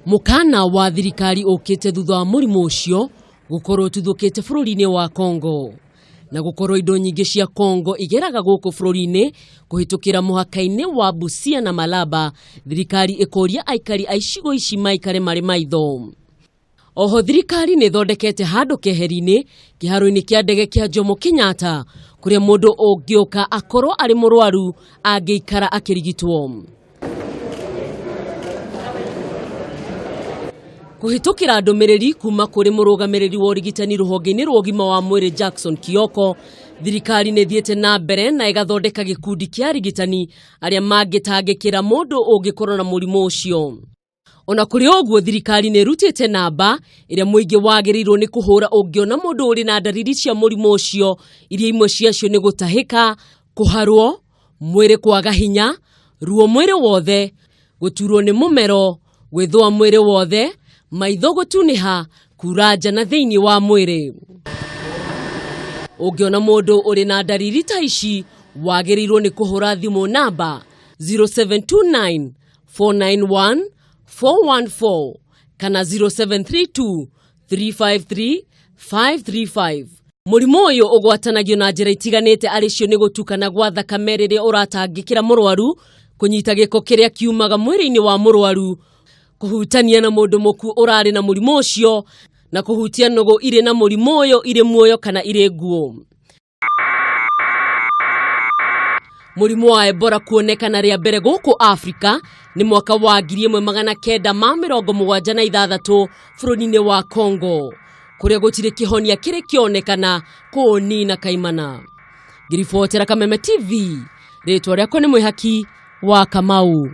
Mũkana wa thirikari ũkĩte thutha wa mũrimũ ũcio gũkorwo ũtuthũkĩte bũrũri-inĩ wa Congo na gũkorwo indo nyingĩ cia Congo igeraga gũkũ bũrũri-inĩ kũhĩtũkĩra mũhaka-inĩ wa Busia na Malaba, thirikari ĩkoria aikari a icigo ici maikare marĩ maitho. Oho thirikari nĩ ĩthondekete handũ keheri-inĩ kĩharo-inĩ kĩa ndege kĩa Jomo Kenyatta kũrĩa mũndũ ũngĩũka akorwo arĩ mũrwaru angĩikara akĩrigitwo. Kũhĩtũkĩra ndũmĩrĩri kuma kũrĩ mũrũgamĩrĩri wa ũrigitani rũhonge-inĩ rwa ũgima wa mwĩrĩ Jackson Kioko, thirikari nĩ ĩthiĩte na mbere na ĩgathondeka gĩkundi kĩa arigitani arĩa mangĩtangĩkĩra mũndũ ũngĩkorwo na mũrimũ ũcio. Ona kũrĩ ũguo thirikari nĩ ĩrutĩte namba ĩrĩa mũingĩ wagĩrĩirwo nĩ kũhũra ũngĩona mũndũ ũrĩ na ndariri cia mũrimũ ũcio, iria imwe ciacio nĩ gũtahĩka, kũharwo, mwĩrĩ kwaga hinya, ruo mwĩrĩ wothe, gũturwo nĩ mũmero, gwĩthũa mwĩrĩ wothe, maitho gũtunĩha, kura nja na thĩinĩ wa mwĩrĩ. Ũngĩona mũndũ ũrĩ na ndariri ta ici, wagĩrĩirwo nĩ kũhũra thimũ namba 0729 491 414 kana 0732 353 535. Mũrimũ ũyũ ũgwatanagio na njĩra itiganĩte arĩ cio nĩ gũtukana gwa thakame rĩrĩa ũratangĩkĩra mũrwaru, kũnyita gĩko kĩrĩa kiumaga mwĩrĩ-inĩ wa mũrwaru, kũhutania na mũndũ mũkuũ ũrarĩ na mũrimũ ũcio, na kũhutia nũgũ irĩ na mũrimũ ũyũ irĩ muoyo kana irĩ nguũ. Mũrimũ wa Ebola kuonekana rĩa mbere gũkũ Afrika nĩ mwaka wa 1976 bũrũri-inĩ wa Congo, kũrĩa gũtirĩ kĩhonia kĩrĩ kĩonekana kũũnina kaimana. Ngĩribotera Kameme TV, rĩtwa rĩakwa nĩ Mwĩhaki wa Kamau.